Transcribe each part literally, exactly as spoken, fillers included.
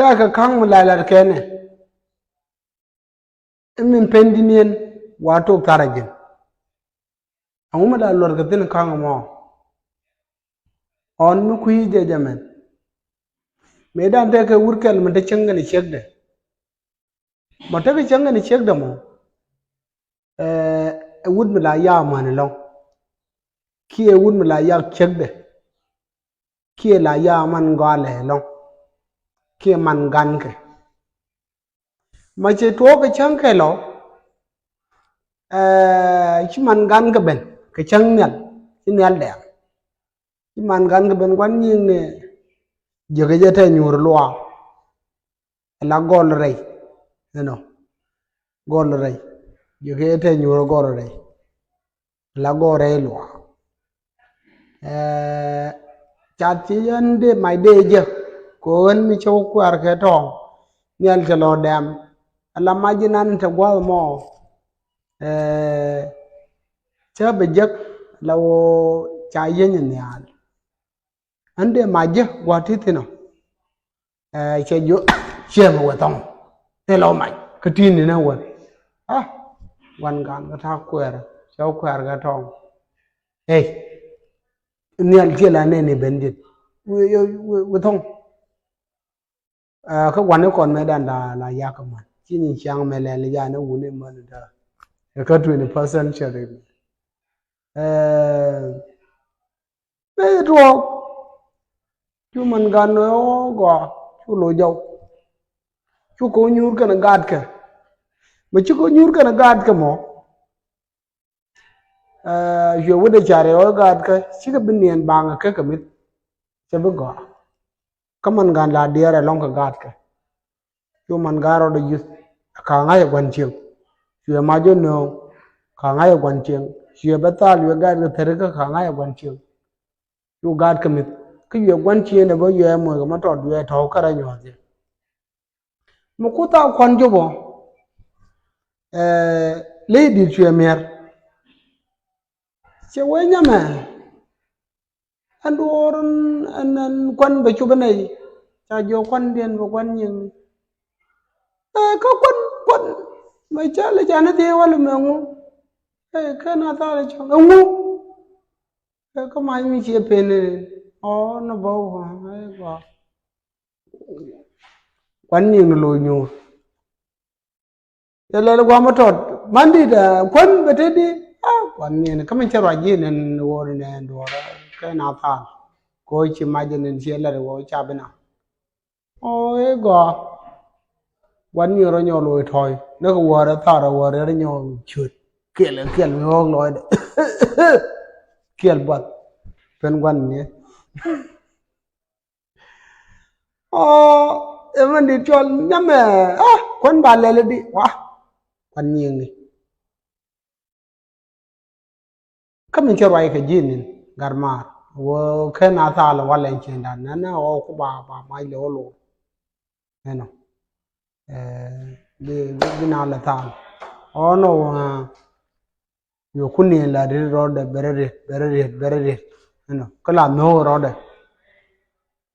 Tɛkɛ ka̱ŋ mi la lat kɛnɛ. I̱ min pen ji̱ ni̱en wa tok tharɛ ji̱n. Ɛŋu mi la luɔr kɛ thi̱n ka̱ŋ mɔ? Ɣɔn mi kui̱ jɛ jɛ mɛn. Mëë dan tekɛ wur kɛl mi te cäŋ kɛn ciekdɛ. Mɔ tekɛ cäŋ kɛn ciekdɛ mɔ. Ɛ, ɛ wut mi la yak män ɛlɔ̱ŋ. Kiɛ wut mi la yak ciekdɛ. Kiɛ la yak man gɔalɛ ɛlɔ̱ŋ. Kiɛ man gankɛ. Ma cɛ tuɔɔk kɛ cäŋ kɛ lɔ. Ɛ, ci man gankɛ ben kɛ cäŋ nhial. Ci nhial dɛɛŋ. Ci man gankɛ ben gua̱n nyiŋ ni. Jiäkä jɛ tɛ nyuur luaak. Ala gɔl rɛy. Ɛnɔ. Gɔl rɛy. Jiäkä jɛ tɛ nyuur gɔl rɛy. La gɔrɛ luaak. Ɛ, ca thiec ɣän dee mac dee jek. Kɛ ɣän mi cä wä kuɛɛr kɛ tɔ̱ɔ̱ŋ. Nhial cɛ lɔ dɛm. Ala mac ji̱ nan te gua̱th mɔ. Ɛ, cä bi jek la wä ca yieny nhial. Ɣän dee mac jek gua̱a̱th ti thi̱n ɔ. Ɛ, cɛ jiök, ciɛ mi wä thɔŋ. Thilɛ wä mac kä ti̱i̱n ni na wä. Ah, gua̱n gan kä ta̱a̱ kuɛɛr, cɛ wä kuɛɛr kä tɔŋ. Ey, nhial ciɛ la nɛn i̱ ben ji̱n. Wä, wä, wä, wä thɔŋ. Ɛ, kä gua̱n i̱ kɔn mɛ dan la, la yak man. Ci ni ciaŋ mɛ lɛl ya ni wuni män da. Ɛ kä twenty first century. Ɛ, Mëë tuɔɔk. Cu man gan nɔ gɔaa cu loc jɔw. Cu kɛ wä nyuur kɛnɛ gaatkɛ. Mɛ ci kɛ wä nyuur kɛnɛ gaatkɛ mɔ. Ɛ, cuɛ wä dee ca rɛw ɛ gaatkɛ cikɛ bi niɛn baŋ kɛ kɛ mith. Cɛ bi gɔaa. Kä man gan la diɛɛr ɛlɔ̱ŋ kɛ gaatkɛ. Cu man gaat rɔɔdɛ yuth, ka ŋa̱c ɛ gua̱n cieŋ. Cuɛ mac jɛ nööŋ, ka ŋa̱c ɛ gua̱n cieŋ. Cuɛ bä thal cuɛ gaat kɛ thäri kä ka ŋa̱c ɛ gua̱n cieŋ. Cu gaat kä mi̱th kä cuɛ gua̱n cieŋ dɛ bä cuɛ moc kɛ ma tɔt cuɛ tɔ̱w kärɛ nyuɔ̱th jɛ. Mi kuth a kua̱n jop ɔ, ɛ, ley di̱t cuɛ miɛr. Cɛ wee nyamɛ. Ɛn duɔ̱ɔ̱r ɛn, ɛn kuan bɛ cop ɛnɛ. Ca jiɔ kuandiɛn bɛ kuan nyiŋ. Ɛ, kä kuan, kuan. Mɛ cä lɛ ca ni thiee walɛ mɛ ŋu. Ɛ, kɛ na thaal cɔŋ. Ɛ ŋu. Ɛ, kä mac mi ciɛ pen ni. Ɔ, ni bä wä. Ɛ, gɔaa. Kuan nyiŋ ni lo̱c nyuur. Cɛ lɛl gua̱a̱m tɔt man dit, ɛ, kuän bɛ te di. A, kuan niɛn kä min cɛ ruac ji̱ nɛn wä nɛn duɔ̱ɔ̱r kɛ na thaal. Kɛ ɣöö ci mac nɛn ciɛ lɛt wä ca bi na. Ɔ, i̱ gɔaa. Gua̱n nyuur rɔ nyɔl wä tɔ̱ɔ̱c ni kɛ wäär ɛ thaal rɔ wäär rɔ nyɔl ciöt. Kiɛl, kiɛl mi ɣɔ̱ɔ̱k lɔcdɛ. Kiɛl buath. Pen gua̱n niɛn. Ɔ, ɛmɛ ni cɔl nyamɛ. A, kuän ba lɛl di wa. Kuän nyiŋ ni. Kä min cɛ ruac kɛ ji̱ nin gat maar. Wä kɛn a thal walɛ cɛn dan nɛn ɛ ɣɔw ku ba, ba mac lɛ wä lo̱r. Ɛnɔ. Ɛ, bi, bi, bi na lɛ thal. Ɔ, nɔ, ɛ, Yɔ kun ni la ri rɔɔdɛ bɛrɛ riet, bɛrɛ riet, bɛrɛ riet. Ɛnɔ, kä la nhɔk rɔɔdɛ.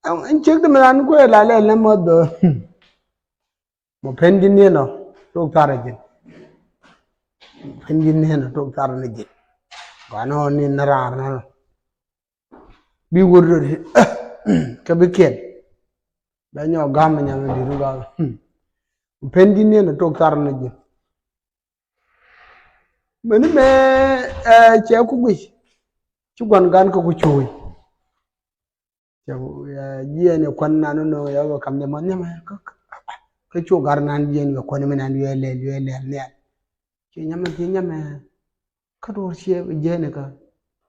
Ɛn, ɛn ciek ti mi ran kuɛ la lɛ lɛ mɔ dhɔ. Mɔ pen ji̱n ni ɛnɔ, tok tharɛ ji̱n. Mɔ pen ji̱n ni ɛnɔ, tok tharɛ ni ji̱n. Gɔaa ni ɣɔn ni na raar ni ɛnɔ. Bi wur dɔ di, kä bi kiɛn. Bɛ nyɔ gam nyam di ru gam. Mɔ pen ji̱n ni ɛnɔ, tok tharɛ ni ji̱n. Mɛni mɛ, ɛ, cɛ ku guic. Ci gua̱n gan kä ku cuuc. Cɛ, ɛ, jiɛn ɛ kuan nan nɔ yɛ wä kam jɛ mɔ nyamɛ kä, kä, kä cu gar nan jiɛn yɛ kuan mi nan yɛ lɛl, yɛ lɛl, lɛl. Ci nyamɛ ti nyamɛ. Kä duɔr ciɛ jiɛn ɛ kä.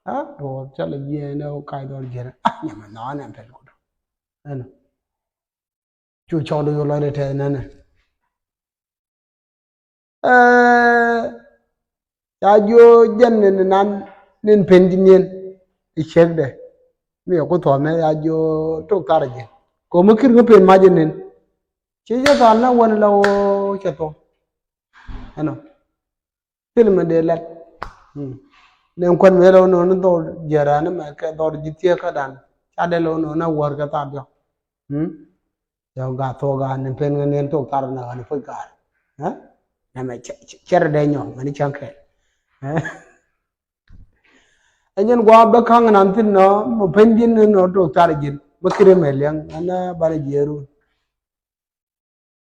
A, duɔr ca lɛ jiɛn ɛ kac duɔr jiɛn ɛ. A, nyamɛ nɔ nɛ pɛl kudu. Ɛnɔ. Cu cɔk di yɔ lɔcdɛ tɛth nɛnɛ. Ɛ, ca jiɔ jɛn ni nan nin pen ji̱ niɛn i̱ ciekdɛ. Mi ɛ ku thuɔ̱ɔ̱mɛ ca jiɔ tok thar ji̱. Ko̱mi kir ŋä pen mac ji̱ nin. Ci jɛ thal na wän la wä cɛ thuɔ̱k. Ɛnɔ. Thil mɛ dee lat. Hmm. Nɛn kuan mɛ la wä nɔni dhɔr jiɛran mɛ kɛ dhɔr ji̱ thieekädan. Ca dee la wä nɔni a wäär kɛ thar jɔk. Hmm. Yɔ gat thok gat ni pen ŋä ni thok thar na ɣän puc gat. Ɛ? Nɛ mɛ cɛ, cɛ, cɛ rɛ dɛ nyɔk ŋä ni cäŋ kɛ. Ɛ? Ɛ nyɛn gua̱a̱ bä ka̱ŋ nan thin nɔ mɛ pen ji̱n ni nɔ thok thar ji̱n mɛ kiri mɛ liɛŋ ɛn banɛ jiɛɛru.